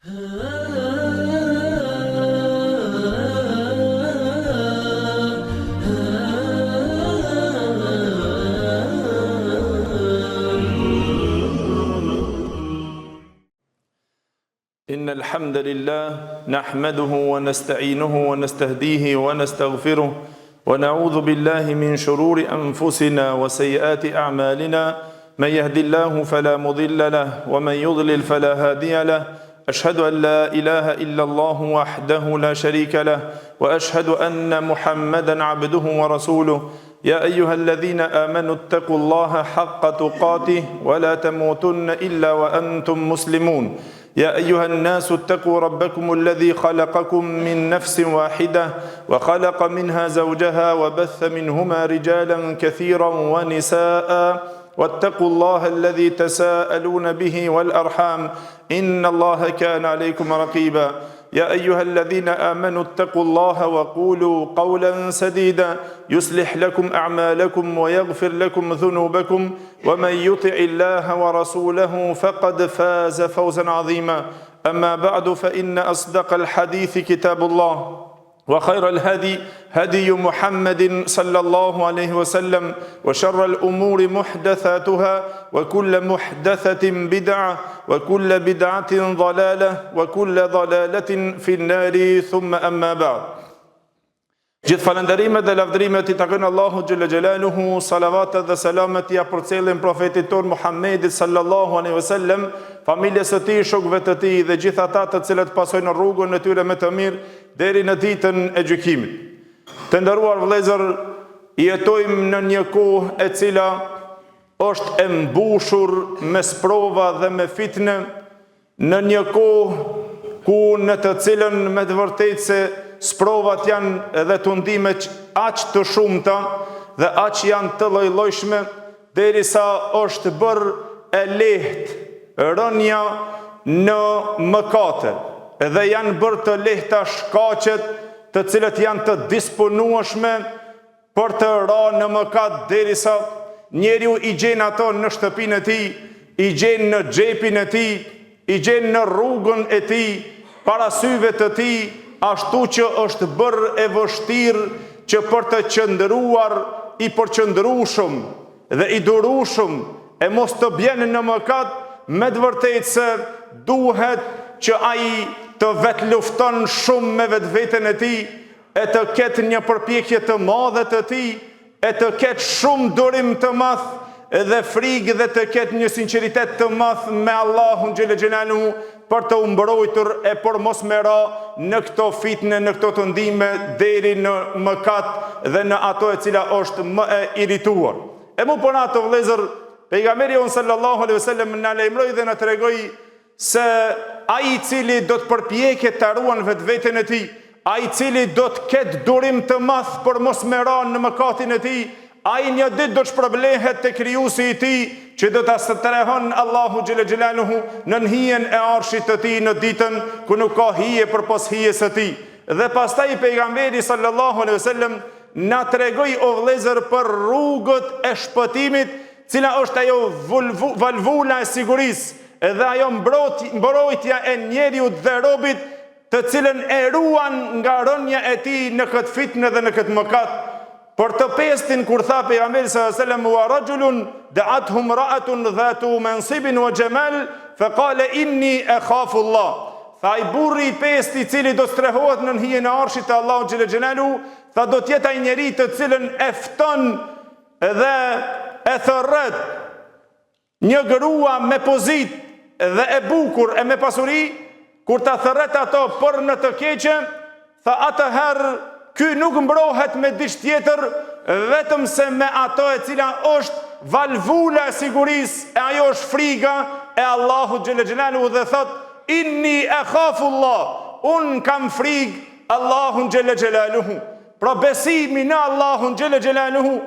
إن الحمد لله نحمده ونستعينه ونستهديه ونستغفره ونعوذ بالله من شرور أنفسنا وسيئات أعمالنا من يهد الله فلا مضل له ومن يضلل فلا هادي له أشهد أن لا إله إلا الله وحده لا شريك له وأشهد أن محمدا عبده ورسوله يا أيها الذين آمنوا اتقوا الله حق تقاته ولا تموتن إلا وأنتم مسلمون يا أيها الناس اتقوا ربكم الذي خلقكم من نفس واحدة وخلق منها زوجها وبث منهما رجالا كثيرا ونساء واتقوا الله الذي تساءلون به والأرحام إن الله كان عليكم رقيبا يا أيها الذين آمنوا اتقوا الله وقولوا قولا سديدا يصلح لكم أعمالكم ويغفر لكم ذنوبكم ومن يطع الله ورسوله فقد فاز فوزا عظيما أما بعد فإن أصدق الحديث كتاب الله وخير الهدي هدي محمد صلى الله عليه وسلم وشر الأمور محدثاتها وكل محدثة بدعة وكل بدعة ضلالة وكل ضلالة في النار ثم أما بعد Gjithë falënderimet dhe lavdërimet i takojnë Allahut xhelle xhelaluhu, salavatet dhe selamet ia përcjellim profetit tonë Muhammedit sallallahu alaihi wasallam, familjes së tij, shokëve të tij dhe gjithë ata të cilët pasojnë rrugën e tyre me të mirë deri në ditën e gjykimit. Të nderuar vëllezër, jetojmë në një kohë e cila është e mbushur me sprova dhe me fitne, Në një kohë ku në të cilën me të vërtetë se sprovat janë dhe tundimet aq të shumta dhe aq janë të llojllojshme, derisa është bërë e lehtë rënia në mëkate dhe janë bërë të lehta shkaqet të cilët janë të disponueshme për të ra në mëkat derisa njeriu i gjen ato në shtëpinë e tij, i gjen në xhepin e tij, i gjen në rrugën e tij, para syve të tij, ashtu që është bërë e vështirë që për të qëndruar i përqendrueshëm dhe i durueshëm e mos të bjen në mëkat, me të vërtetë se duhet që ai të vetlufton shumë me vetveten e tij, e të ketë një përpjekje të madhe të tij, e të ketë shumë durim të madh dhe frikë dhe të ketë një sinqeritet të madh me Allahun xhele xhelaluhu për të u mbrojtur e për mos me ra në këto fitne, në këto tundime deri në mëkat dhe në ato e cila është më e irrituar. E mu për ato vëllezër, pejgamberi jonë sallallahu alaihi wasallam na lajmëroi dhe na tregoi se ai i cili do të përpjeket ta ruan vetveten e tij, ai i cili do të ketë durim të madh për mos me ra në mëkatin e tij, ai një ditë do të shpërblehet te krijuesi i tij, që do ta strehon Allahu xhele xhelaluhu nën hijen e arshit të tij në ditën ku nuk ka hije përpos hijes së tij. Dhe pastaj pejgamberi sallallahu alaihi wasallam na tregoi o vëllezër për rrugët e shpëtimit Cila është ajo valvula e sigurisë dhe ajo mbrojtja e njeriut dhe robit të cilën e ruan nga rënia e tij në këtë fitne dhe në këtë mëkat. Për të pestin kur tha pejgamberi sallallahu alajhi wasallam wa rajulun da'athu imra'atun dhatu mansibin wa jamal fa qala inni akhafu Allah. Tha ai burri i pestë i cili do të strehohet nën hijen e arshit të Allahut xhele xhelaluhu, tha do të jetë ai njeri të cilën e fton Dhe e thërret një grua me pozitë dhe e bukur e me pasuri, kur ta thërret ato për në të keqe, tha atëherë ky nuk mbrohet me diç tjetër, vetëm se me ato e cila është valvula e sigurisë, e ajo është friga e Allahut xhele xhelaluhu dhe thotë, inni ekhafullah, unë kam frigë Allahun xhele xhelaluhu. Pra besimi në Allahun xhele xhelaluhu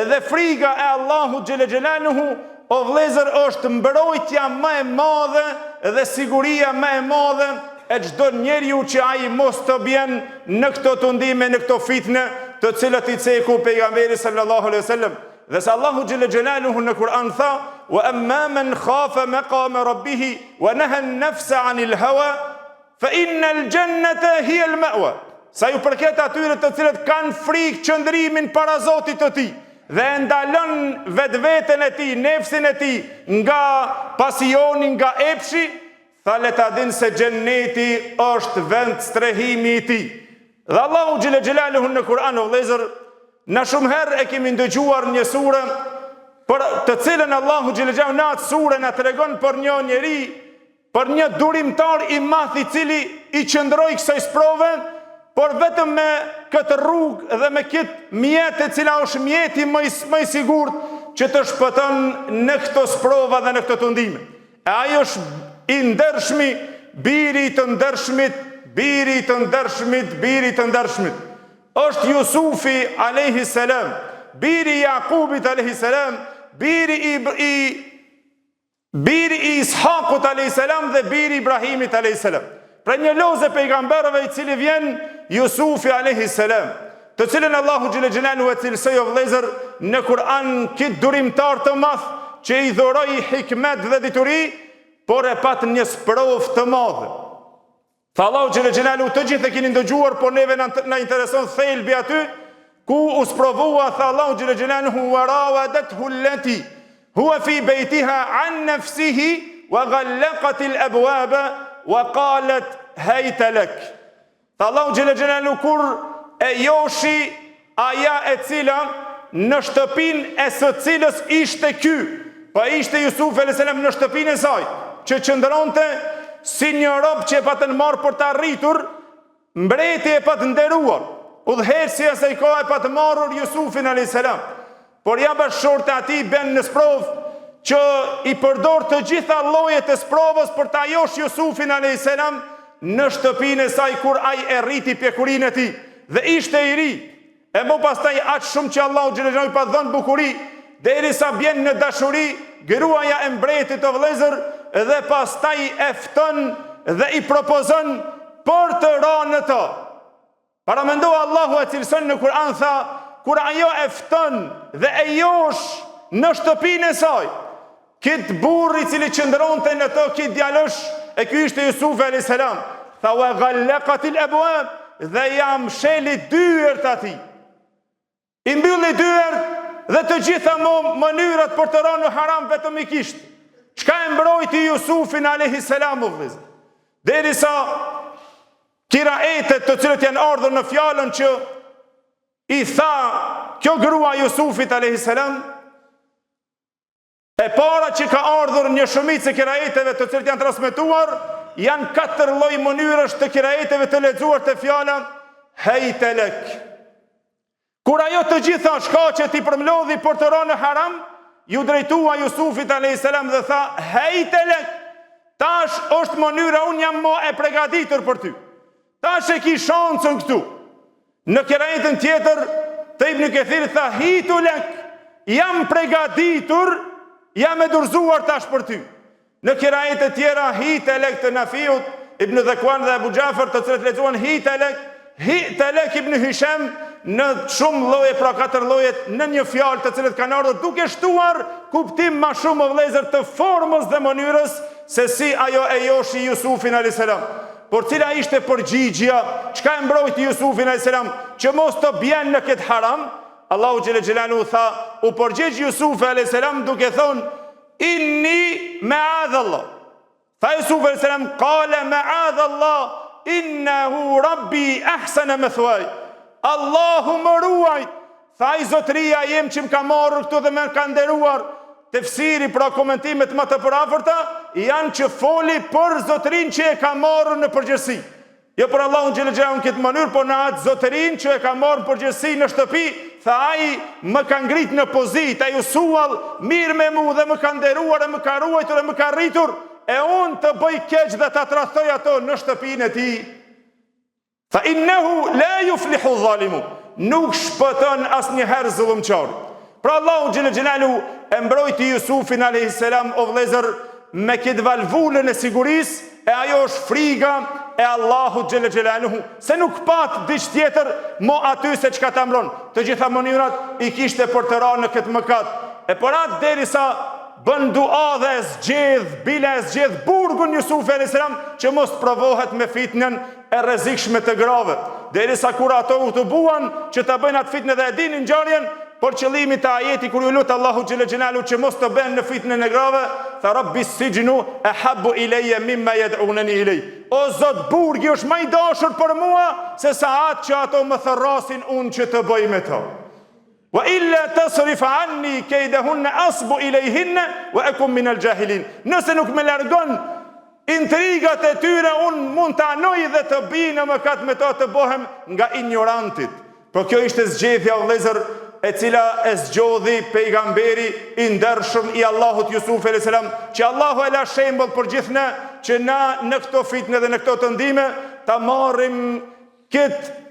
dhe friga e Allahut xhele xhelaluhu o vëllezër është mbrojtja më e madhe dhe siguria më e madhe e çdo njeriu që ai mos të bjen në këto tundime, në këto fitne, të cilat i ceku pejgamberi sallallahu alaihi wasallam. Dhe se Allahu xhele xhelaluhu në Kur'an tha: "Wa amma man khafa maqama rabbih wa naha an-nafsa 'anil hawa" Fa innal jannata hiya al-ma'wa. Sa ju përket atyre të cilët kanë frikë qëndrimin para Zotit të tij dhe e ndalon vetveten e tij, nefsin e tij nga pasioni, nga epshi, tha le ta din se xhenneti është vend strehimi i tij. Dhe Allahu xhele xhelaluhu në Kur'an o vëllezër, na shumë herë e kemi ndëgjuar një sure për të cilën Allahu xhele xhelaluhu në atë sure na tregon për një njeri Për një durimtar i madh i cili i qëndroi kësaj sprove, por vetëm me këtë rrugë dhe me këtë mjet e cila është mjeti më i, më i sigurt që të shpëton në këto sprova dhe në këto tundime. E ai është i ndershmi, biri i të ndershmit, biri i të ndershmit, biri i të ndershmit. Është Jusufi alejhi selam, biri i Jakubit alejhi selam, biri i, i Biri i Ishakut alayhis salam dhe biri i Ibrahimit alayhis salam. Pra një lozë e pejgamberëve i cili vjen Jusufi alayhis salam, të cilën Allahu xhele xhelaluhu e cilësoi o vëllezër në Kur'an kit durimtar të madh që i dhuroi hikmet dhe dituri, por e pat një sprovë të madhe. Tha Allahu xhele xhelaluhu të gjithë e keni ndëgjuar, por neve na, na intereson thelbi aty ku u sprovua tha Allahu xhele xhelaluhu wa rawadathu allati huwa fi baytiha an nafsihi wa ghallaqat al-abwaba wa qalat hayta lak. Tha Allahu xhele xhelaluhu kur e joshi Aja e cila në shtëpinë e së cilës ishte ky, po ishte Jusufi alejhi selam në shtëpinë e saj, që qëndronte si një rob që e patën marrë për ta rritur, mbreti e pat nderuar, udhëheqësi i asaj kohe e pat marrur Jusufin alejhi selam. Por ja bashkëshortja e tij bjen në sprovë që i përdor të gjitha llojet e sprovës për ta josh Jusufin alejhi selam në shtëpinë e saj kur ai e rriti pjekurinë e tij dhe ishte i ri e më pastaj aq shumë që Allahu xhele xhelaluhu i pat dhënë bukuri derisa bjen në dashuri gruaja e mbretit o vëllezër dhe pastaj e fton dhe i propozon për të ra në të. Paramendo Allahu e cilëson në Kur'an tha, kur ajo e fton dhe e josh në shtëpinë e saj, kit burrë i cili qëndronte në të, kit djalosh, e ky ishte Jusufi alayhis salam, tha wa ghallaqatil abwab dhe ja msheli dyert atij. I mbylli dyert dhe të gjitha mo mënyrat për të rënë në haram vetëm i kishte. Çka e mbrojti Jusufin alayhi salam o vëllezër? Derisa kiraetet të cilët janë ardhur në fjalën që i tha kjo grua Jusufit alayhi salam E para që ka ardhur një shumicë e kiraeteve të cilët janë transmetuar, janë katër lloj mënyrësh të kiraeteve të lexuar te fjala hejte lek. Kur ajo të gjitha shkaqet i përmlodhi për të rënë në haram, iu drejtua Jusufit a.s. dhe tha hejte lek, tash është mënyra unë jam mo e pregaditur për ty. Tash e ki shansën këtu. Në kiraetin tjetër të Ibn Kethirit tha hitu lek, jam pregaditur, jam e dorëzuar tash për ty. Në kiraete tjera hite lek të Nafiut, Ibn Dhekuan dhe Abu Xhafer të cilët lexuan hite lek, hite lek Ibn Hishem në shumë lloje, pra katër lloje në një fjalë të cilët kanë ardhur duke shtuar kuptim ma shumë o vëllezër të formës dhe mënyrës se si ajo e joshi Jusufin alayhis salam. Por cila ishte përgjigja, çka e mbrojti Jusufin a.s. që mos të bjen në këtë haram? Allahu xhele xhelaluhu tha, u përgjigj Jusufi a.s. duke thonë, inni meadhallah. Tha Jusufi a.s. kale meadhallah, innehu rabbi ahsene methuaj. Allahu më ruajt, Tha ai zotëria jem që më ka marrur këtu dhe më ka nderuar, tefsiri pra komentimet më të përafërta janë që foli për zotërinë që e ka marrur në përgjithësi. Jo për Allahun xhele xhelaluhu në këtë mënyrë, por në atë zotërinë që e ka marrë në përgjithësi në shtëpi, tha ai më ka ngrit në pozitë, ai u suall mirë me mu dhe më ka nderuar e më ka ruajtur e më ka rritur, e unë të bëj keq dhe ta tradhtoj ato në shtëpinë e tij. Tha innehu la yuflihu dhalimun. Nuk shpëton asnjëherë zullumqari. Pra Allahu xhele xhelaluhu e mbrojti Jusufin alayhis salam o vëllezër me këtë valvulën e sigurisë e ajo është friga e Allahut xhele xhelaluhu se nuk pat diç tjetër mo aty se çka ta mbron. Të gjitha mënyrat i kishte për të ra në këtë mëkat. E për atë derisa. Bën dua dhe e zgjedh, bile e zgjedh burgun Jusufi alayhis salam që mos të provohet me fitnën e rrezikshme të grave. Derisa kur ato u tubuan që ta bëjnë atë fitnë dhe e dinin ngjarjen, por qëllimi te ajeti kur iu lut Allahu xhele xhelaluhu që mos të bien në fitnën e grave, tha Rabbi sixhnu ehabbu ilejje mimma jed'uneni ilej. O Zot, burgi është më i dashur për mua se sa atë që ato më thërrasin unë që të bëj me to. Wa illa tasrif anni kejdehunne asbu ilejhinne wa ekum minel xhahilin. Nëse nuk më largon intrigat e tyre, unë mund të anoj dhe të bi në mëkat me to të bëhem nga injorantit. Por kjo ishte zgjedhja o vëllezër e cila e zgjodhi pejgamberi i ndershëm i Allahut Jusufi alayhis salam, që Allahu e la shembull për gjithë ne që na në këto fitne dhe në këto tundime ta marrim këtë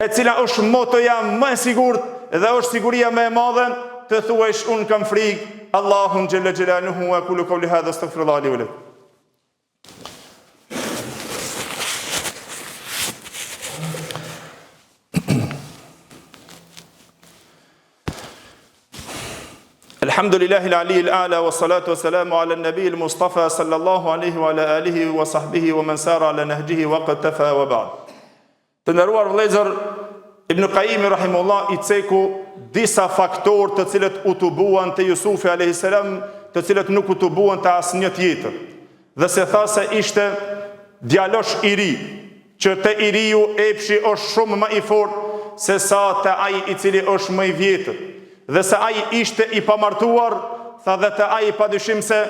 e cila është motoja më e sigurt dhe është siguria më e madhe, të thuajsh unë kam frikë Allahun xhelle xhelaluhu wa aqulu qawli hadha astaghfirullah li wa lakum. الحمد لله العلي الأعلى والصلاة والسلام على النبي المصطفى صلى الله عليه وعلى آله وصحبه ومن سار على نهجه واقتفى وبعد Të nderuar vëllezër, Ibn Qayyimi rahimullah i ceku disa faktorë të cilët u tubuan te Jusufi alayhis salam, të cilët nuk u tubuan te asnjë tjetër. Dhe se tha se ishte djalosh i ri, që te i riu epshi është shumë më i fortë se sa te ai i cili është më i vjetër. Dhe se ai ishte i pamartuar, tha dhe te ai padyshim se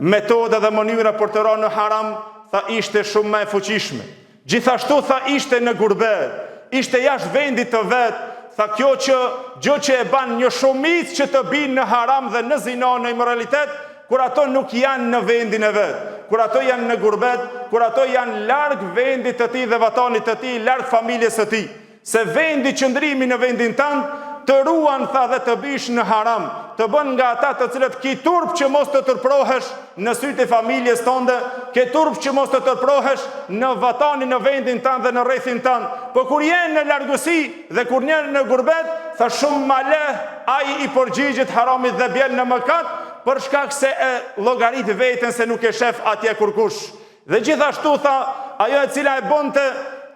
Metoda dhe mënyra për të ra në haram, tha ishte shumë më e fuqishme. Gjithashtu tha ishte në gurbet, ishte jashtë vendit të vet, tha kjo që gjë që e ban një shumicë që të binë në haram dhe në zina në imoralitet, kur ato nuk janë në vendin e vet, kur ato janë në gurbet, kur ato janë larg vendit të tij dhe vatanit të tij, larg familjes së tij. Se vendi qëndrimi në vendin tënd të ruan tha dhe të bish në haram, të bën nga ata të cilët ki turp që mos të turprohesh në sytë e familjes tënde, ke turp që mos të turprohesh në vatanin në vendin tënd dhe në rrethin tënd. Po kur je në largësi dhe kur je në gurbet, tha shumë ma lehtë ai i përgjigjet haramit dhe bjen në mëkat, për shkak se e llogarit veten se nuk e shef atje kurkush. Dhe gjithashtu tha, ajo e cila e bënte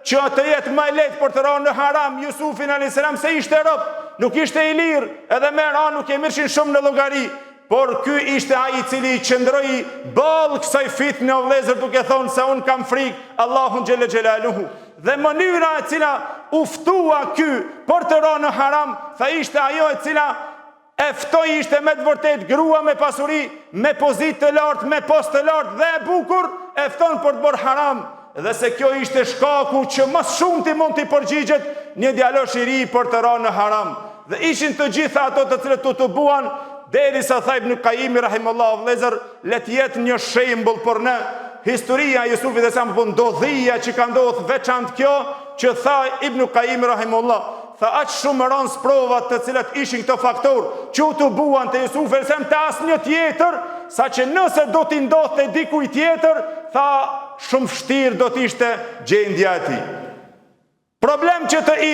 që të jetë më e lehtë për të ra në haram Jusufin alayhis salam se ishte rob, nuk ishte i lirë, edhe me ra nuk e mirrshin shumë në llogari, por ky ishte ai i cili i qëndroi ballë kësaj fitne o vëllezër duke thonë se unë kam frikë Allahun xhele xhelaluhu. Dhe mënyra e cila u ftua ky për të ra në haram, tha ishte ajo e cila E ftoi ishte me të vërtetë grua me pasuri, me pozitë të lartë, me post të lartë dhe e bukur, e fton për të bërë haram. Dhe se kjo ishte shkaku që më së shumti mund t'i përgjigjet një djalosh i ri për të ra në haram. Dhe ishin të gjitha ato të cilët u tubuan derisa tha Ibn Kajimi rahimullah vëllezër, le të jetë një shembull për ne historia e Jusufit alejhi selam po ndodhia që ka ndodhur veçantë kjo që tha Ibn Kajimi rahimullah Tha aq shumë ranë sprovat të cilat ishin këto faktorë që u tubuan te Jusufi alejhi selam te asnjë tjetër, saqë nëse do t'i ndodhte dikujt tjetër, tha shumë vështirë do të ishte gjendja e tij. Problem që të i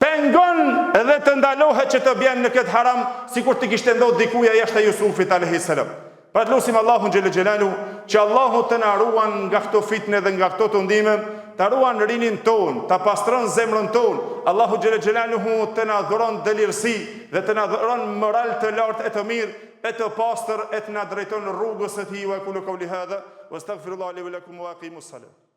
pengon dhe të ndalohet që të bjen në këtë haram, sikur të kishte ndodhur dikuja jashtë Jusufit alejhi selam. Pra të lusim Allahun xhele xhelaluhu që Allahu të na ruan nga këto fitne dhe nga këto tundime, ta ruan rininë tonë, ta pastron zemrën tonë. Allahu xhele xhelaluhu të na dhuron dëlirësi dhe të na dhuron moral të lartë e të mirë e të pastër e të na drejton rrugës së tij wa aqulu qawli hadha wa astaghfirullah li wa lakum wa aqimus salat.